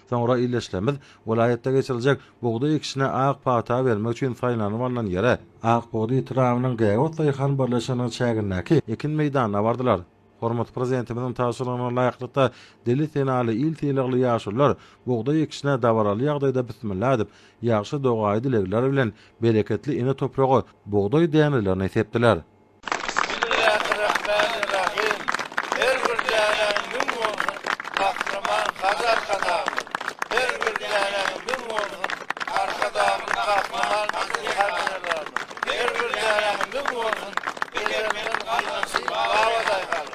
Soňra ildeşlerimiz welaýatda geçiriljek bugdaý ekişine ak pata bermek üçin saýlanyp alnan ýere, Ak bugdaý etrabynyň Gäwek daýhan birleşiginiň çägindäki ekin meýdanyna bardylar. Hormatly Prezidentimiziň tabşyrygyna laýyklykda, dili senaly, il sylagly ýaşulular bugdaý ekişine dabaraly ýagdaýda bismilla edip, ýagşy dogaýy-dilegler bilen bereketli ene topraga bugdaý dänelerini sepdiler. Bismillahirrahmanirrahim. Her bir dänäň müň bolsun, Gahryman Hajy Arkadagymyz. Her bir dänäň müň bolsun, Arkadagly Gahryman Hajy Serdarymyz. Her bir dänäň müň bolsun, Edermen gallaçy babadaýhanlar.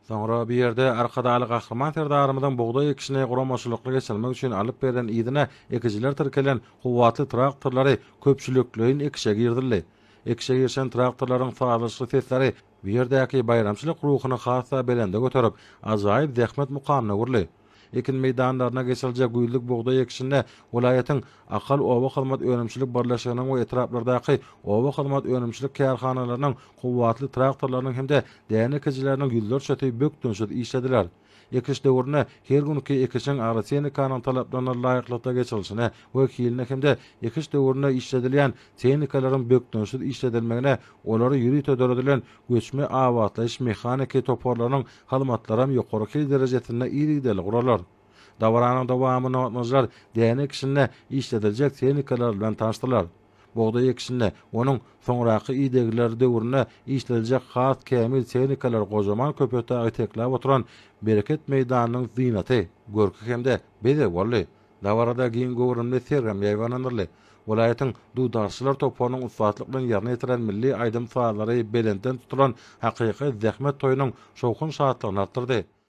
Soňra bu ýerde Arkadagly Gahryman Serdarymyzyň bugdaý ekişini guramaçylykly geçirmek üçin alyp beren yzyna ekijiler tirkelen kuwwatly traktorlary köpçülikleýin ekişe girizildi. Ekişe girişen traktorlaryň sazlaşykly sesleri bu ýerdäki baýramçylyk ruhuny has-da belende göterip, ajaýyp zähmet mukamyna öwrüldi. Ekin meýdanlaryna geçiriljek güýzlük bugdaý ekişinde welaýatyň Ahal oba hyzmat önümçilik birleşiginiň we etraplardaky oba hyzmat önümçilik kärhanalarynyň kuwwatly traktorlarynyň hem-de däne ekijileriniň ýüzlerçesi bökdençsiz işlediler. Ekiş döwründe her günki ekişiň agrotehnikanyň talaplaryna laýyklykda geçirilişine we hiline hem-de ekiş döwründe işledilýän tehnikalaryň bökdençsiz işledilmegine olary ýörite döredilen göçme abatlaýyş-mehaniki toparlarynyň hyzmatlaram ýokary hil derejesinde yzygiderli guralar. Dabaranyň dowamynda gatnaşyjylar däne ekişinde işlediljek tehnikalar bilen tanyşdylar. Bugdaý ekişinde, onuň soňraky idegleri döwründe işlediljek has kämil tehnikalar gojaman Köpetdagy tekläp oturan bereket meýdanynyň zynaty, görki hem-de bezegi boldy. Dabarada giň göwrümli sergem ýaýbaňlandyryldy. Welaýatyň dutarçylar toparynyň ussatlyk bilen ýerine ýetiren milli aýdym-sazlary belentden tutulan hakyky zähmet toýunyň şowhun-şatlygyny artdyrdy.